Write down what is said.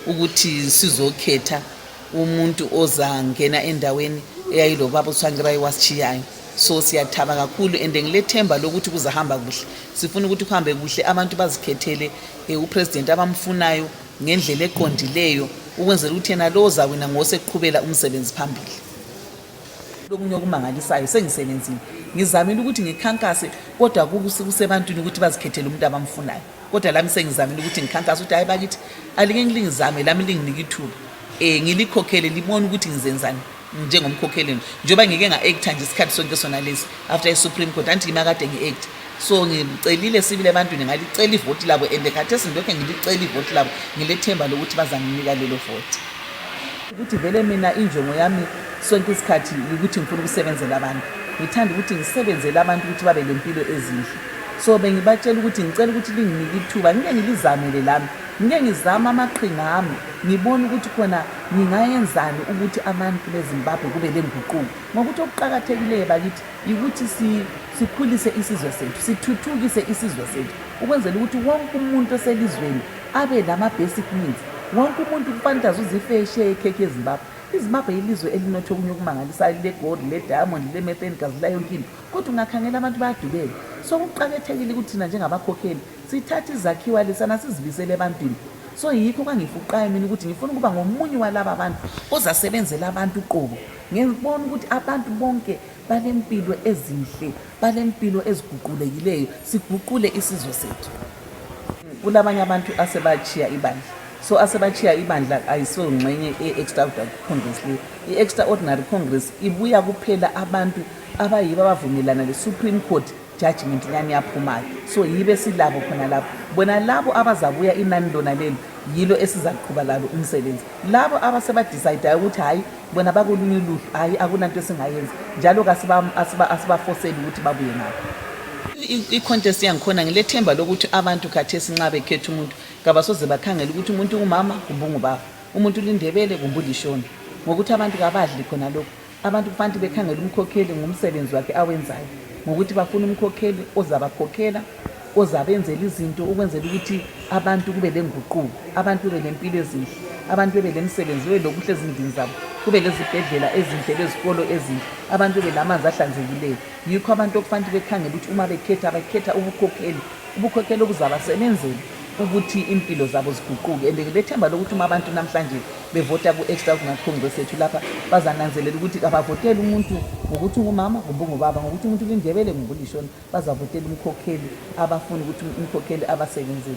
ukuthi sizokhetha umuntu ozangena endaweni eyayilo baba uSangirayi wasichiyayo. So siyathaba kakhulu and ngilethemba lokuthi kuzahamba kuhle. Sifuna ukuthi kuhambe kuhle, abantu bazikhethele upresident abamfunayo ngendlela eqondileyo ukwenzela ukuthi yena lo ozawina ngoseqhubela umsebenzi phambili. Lokunye okumangalisayo sengisebenzile. Ngizamile ukuthi ngikhankase kodwa kusebantwini ukuthi bazikhethele umuntu abamfunayo. Kodwa lami sengizamile ukuthi ngikhankase ukuthi hayi bakithi alike ngilingizame lami linginike ithuba. Ngilikhokhele libone ukuthi ngizenzani njengomkhokheli njengoba ngike nga-act nje isikhathi sonke sona lesi after iSupreme Court anti ngimakade ngi-act. So ngicelile sibile ebantwini ngalicela ivoti labo and khathesi ngilokho ngilicela ivoti labo ngilethemba lokuthi bazanginika lelo voti. Ukuthi vele mina injongo yami sonke isikhathi ukuthi ngifuna ukusebenzela abantu. Ngithanda ukuthi ngisebenzele abantu ukuthi babe lempilo ezinhle. So bengibatshela ukuthi ngicela ukuthi linginike ithuba ngike ngilizamele lami. Ngike ngizama amaqhinga ami ngibona ukuthi khona ngingayenzani ukuthi abantu beZimbabwe kube lenguquko. Ngokuthi okuqhakathekileyo bakithi ukuthi sikhulise isizwe sethu, sithuthukise isizwe sethu ukwenzela ukuthi wonke umuntu oselizweni abe lama basic needs. Wonke umuntu kufanele azuzifeshe ekhekhe eZimbabwe. iZimbabwe yilizwe elinotho okunye okumangalisayo le-gold, le-diamond, le-methane gas layo yonke. Kodwa ungakhangela abantu bayadubeka. So kuqhakathekile ukuthi thina njengabakhokheli sithathe izakhiwo lesana sizibisele ebantwini. So yikho kangifuqayo mina ukuthi ngifuna ukuba ngomunye walaba abantu ozasebenzela abantu uqobo. Ngibona ukuthi abantu bonke balempilo ezinhle, balempilo eziguqulekileyo, siguqule isizwe sethu. Kulabanye abantu asebachiya ibandla. So asebachiya ibandla ayisongxenye e-extraordinary congress le. I-extraordinary congress ibuya kuphela abantu abayibo abavumelana le-Supreme Court judgment yani yaphumayo. So yibe silabo khona lapho. Bona labo abazabuya inani lona lelo yilo esizaqhuba lalo umsebenzi. Labo abasebadecide ukuthi hayi bona bakulunye luhlu hayi akunanto esingayenza. Njalo asibafoseli ukuthi babuye ngapho. I-contest yangikhona ngilethemba lokuthi abantu khathesi nxa bekhetha umuntu kabasoze bakhangela ukuthi umuntu ungumama kumbe ungubaba, umuntu ulindebele kumbe ulishona. Ngokuthi abantu kabadli khona lokho. Abantu kufanele bekhangela umkhokheli ngumsebenzi wakhe awenzayo. Ngokuthi bafuna umkhokheli ozabakhokhela, ozabenzela izinto ukwenzela ukuthi abantu kube lenguquko, abantu kube lempilo ezinhle, abantu kube lemsebenzi welokuhle ezindlini zabo, kube lezibhedlela ezinhle, lezikolo ezinhle, abantu kube lamanzi ahlanzekileyo. Yikho abantu okufanele bekhangela ukuthi uma bekhetha ubukhokheli obuzabasebenzela ukuthi impilo zabo ziguquke. And ngilethemba lokuthi uma abantu namhlanje bevota ku-extraordinary congress ethu lapha bazananzelela ukuthi abavoteli umuntu ngokuthi ungumama kumbe ungubaba, ngokuthi umuntu ulindebele kumbe ulishona, bazavotela umkhokheli abafuna ukuthi umkhokheli abasebenzele.